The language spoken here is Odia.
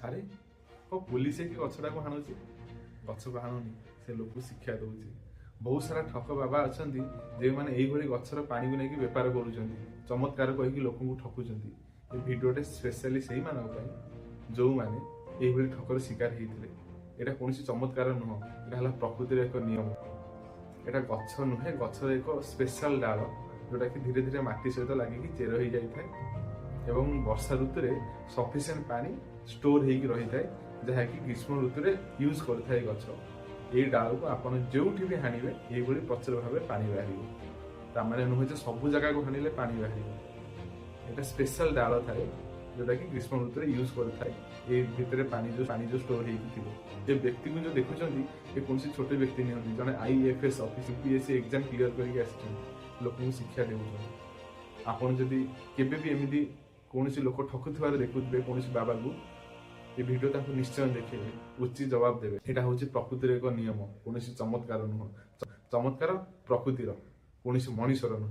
ଆରେ, କଣ ପୋଲିସ ହେଇକି ଗଛଟାକୁ ହାଣୁଛି? ଗଛକୁ ହାଣୁନି, ସେ ଲୋକକୁ ଶିକ୍ଷା ଦଉଛି। ବହୁତ ସାରା ଠକ ବାବା ଅଛନ୍ତି, ଯେଉଁମାନେ ଏଇଭଳି ଗଛର ପାଣିକୁ ନେଇକି ବେପାର କରୁଛନ୍ତି, ଚମତ୍କାର କହିକି ଲୋକଙ୍କୁ ଠକୁଛନ୍ତି। ଏ ଭିଡ଼ିଓଟା ସ୍ପେଶାଲି ସେଇମାନଙ୍କ ପାଇଁ, ଯେଉଁମାନେ ଏଇଭଳି ଠକର ଶିକାର ହେଇଥିଲେ। ଏଇଟା କୌଣସି ଚମତ୍କାର ନୁହଁ, ଏଇଟା ହେଲା ପ୍ରକୃତିର ଏକ ନିୟମ। ଏଇଟା ଗଛ ନୁହେଁ, ଗଛର ଏକ ସ୍ପେଶାଲ ଡାଳ, ଯୋଉଟାକି ଧୀରେ ଧୀରେ ମାଟି ସହିତ ଲାଗିକି ଚେର ହେଇଯାଇଥାଏ ଏବଂ ବର୍ଷା ଋତୁରେ ସଫିସିଏଣ୍ଟ ପାଣି ଷ୍ଟୋର ହେଇକି ରହିଥାଏ, ଯାହାକି ଗ୍ରୀଷ୍ମ ଋତୁରେ ୟୁଜ୍ କରିଥାଏ ଗଛ। ଏଇ ଡାଳକୁ ଆପଣ ଯେଉଁଠି ବି ହାଣିବେ, ଏଇଭଳି ପ୍ରଚୁର ଭାବେ ପାଣି ବାହାରିବ। ତାମାନେ ନୁହେଁ ଯେ ସବୁ ଜାଗାକୁ ହାଣିଲେ ପାଣି ବାହାରିବ। ଏଇଟା ସ୍ପେଶାଲ ଡାଳ ଥାଏ, ଯୋଉଟାକି ଗ୍ରୀଷ୍ମ ଋତୁରେ ୟୁଜ୍ କରିଥାଏ। ଏଇ ଭିତରେ ପାଣି ଯୋଉ ଷ୍ଟୋର ହେଇକି ଥିବ। ଏ ବ୍ୟକ୍ତିକୁ ଯୋଉ ଦେଖୁଛନ୍ତି, ଏ କୌଣସି ଛୋଟ ବ୍ୟକ୍ତି ନୁହନ୍ତି। ଜଣେ IFS office, UPSC exam clear କରିକି ଆସିଛନ୍ତି, ଲୋକଙ୍କୁ ଶିକ୍ଷା ଦେଉଛନ୍ତି। ଆପଣ ଯଦି କେବେ ବି ଏମିତି କୌଣସି ଲୋକ ଠକୁଥିବାର ଦେଖୁଥିବେ କୌଣସି ବାବାକୁ, ଏ ଭିଡ଼ିଓ ତାଙ୍କୁ ନିଶ୍ଚୟ ଦେଖେଇବେ, ଉଚିତ ଜବାବ ଦେବେ। ଏଇଟା ହଉଛି ପ୍ରକୃତିର ଏକ ନିୟମ, କୌଣସି ଚମତ୍କାର ନୁହଁ। ଚମତ୍କାର ପ୍ରକୃତିର, କୌଣସି ମଣିଷର ନୁହଁ।